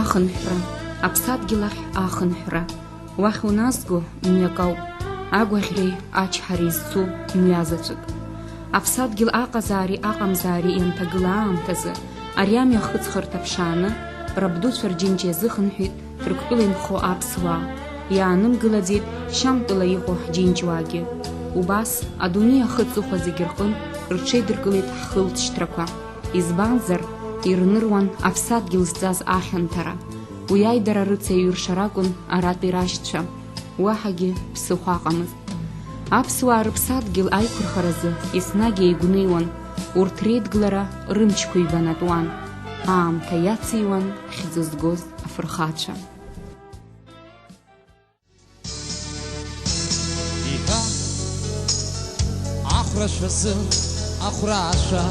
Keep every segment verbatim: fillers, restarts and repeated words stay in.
Ахынҳәра, аԥсадгьыл ахь ахынҳәра. Уахь уназго мҩак ауп, агәаӷьреи ачҳареи зцу мҩа заҵәык. Аԥсадгьыл аҟазаари аҟамзаари ианҭагыла аамҭазы, ари амҩа ахыҵхырҭа ԥшааны, рабдуцәа рџьынџь иазыхынҳәит Ҭырқәтәыла инхо аԥсуаа, иаанымгылаӡеит Шьамтәыла иҟоу ҳџьынџьуаагьы. Убас, адунеи ахы-ҵыхәа зегьы рҟынтә рҽеидыркылеит ҳхылҵшьҭрақәа. Избанзар, ирныруан аԥсадгьыл зҵаз ахьанҭара. Уи аидара рыцеиҩыршар акәын аратәи рашьцәа. Уаҳагьы ԥсыхәа аҟамызт. Аԥсуаа рыԥсадгьыл аиқәырхаразы еснагь еигәныҩуан, урҭ реидгылара рымчқәа ҩбанатәуан. Аамҭа иациуан хьӡы згоз афырхацәа. Иҳәа, ахәрашәазы ахәраашәа,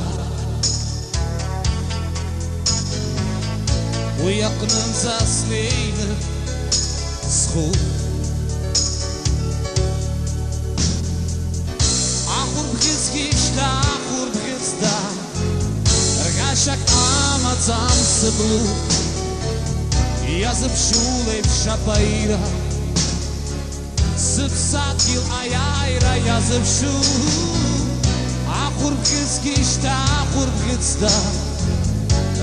уи аҟнынӡа снеины схәы. Ахәырбӷьыцгьы шьҭа ахәырбӷьыц да. Ргашьак амаӡам сыблуқәа, иазыԥшу леиԥш абаира. Сыԥсадгьыл аиааира иазыԥшу, ахәырбӷьыцгьы шьҭа ахәырбӷьыц да.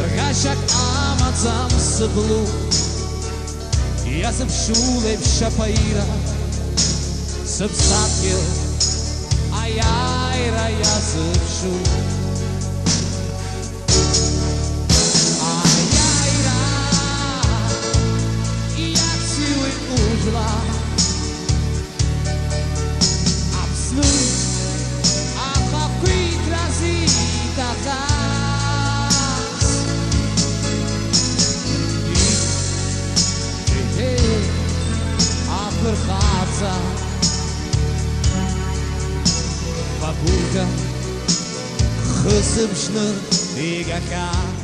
Ргашьак амаӡам сыблуқәа, иазыԥшу леиԥш абаира, сыԥсадгьыл аиааира иазыԥшу. Аиааира иациуеит ужәла. Аԥсны ахақәиҭра зиҭахаз. Еҳе, афырхаҵа, бабурга, хысыбжьны игахьан.